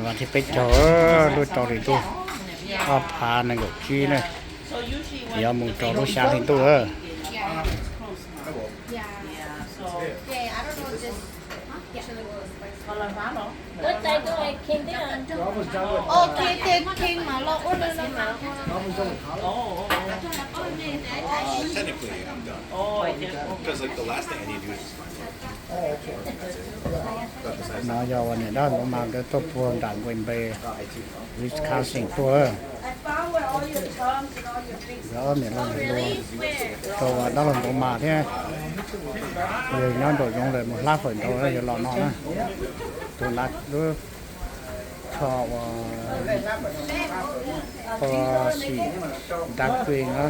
Vas thib peb caug, lub rau hli ntuj ob phav nees nkaum tsib na, yuav mus rau lub xya hli ntuj. Technically, I'm done. Because, like, the last thing I need to do is just find work. That's it. That's besides the No yog uas niam dab laug Npaum Mas nkawd tuaj puag nram Green Bay, Wisconsin tuaj. Nkawd ob niam laus lua rau dab laug Npaum Mas thiab yawg nyob nraum zoov lawm mus hlab fawm nraud, yog los no na. Tus lub tsho uas sim dab kwi na.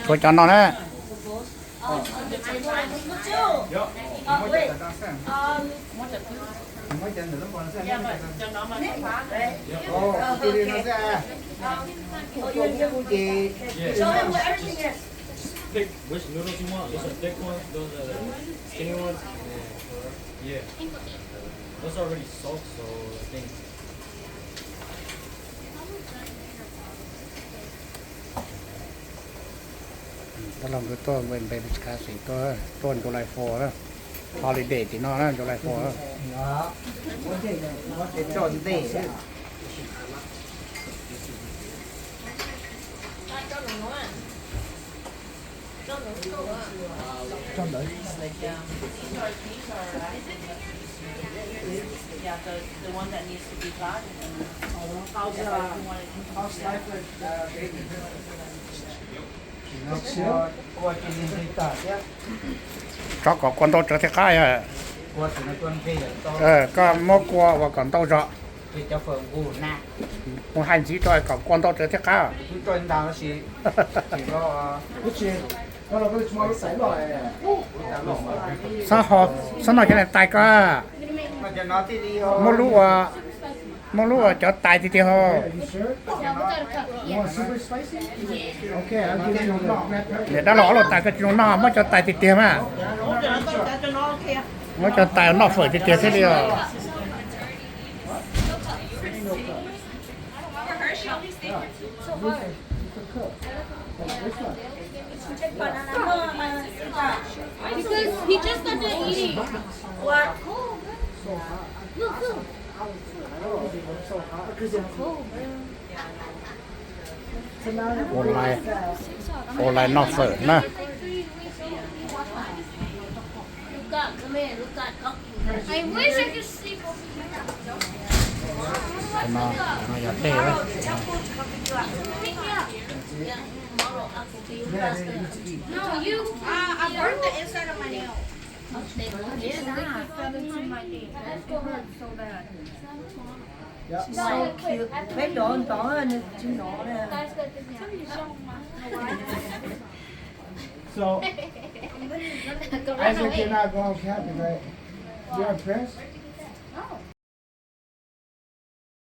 Tshuav cov no na. Pick which noodles you want. Those are thick ones, those are the skinny ones, and then, yeah. Those are already soaked, so I think Dab laug nkawd tuaj Green Bay, Wisconsin tuaj, tuaj July four na. Holiday tim no na, July four. Tso kom kua ntau tsawv thiaj qab yog. Koj muab kua ua kom ntau zog. Mus hais ntxiv rau kom kua ntau tsawv thiaj qab. Xob ho, xob no cov tais ko. Muab lub ua, muab lub ua cov tais tiag tiag ho. Niam dab laug ob lub tais ko tsis zoo noj, muab cov tais tiag tiag mas. Muab cov tais noj fawm tiag tiag thiaj li os. Because he just started eating. Look, look. Ua lais, ua lais noj fawm na. I wish I could sleep over here. No, no yog tej. No, you. Uh, I burnt the inside of my nail. It fell into my thing. It hurt so bad. She's so cute. Peb dov ntov nws tsis hnov na. So, Isaac, you're not going to camp tonight. You're impressed?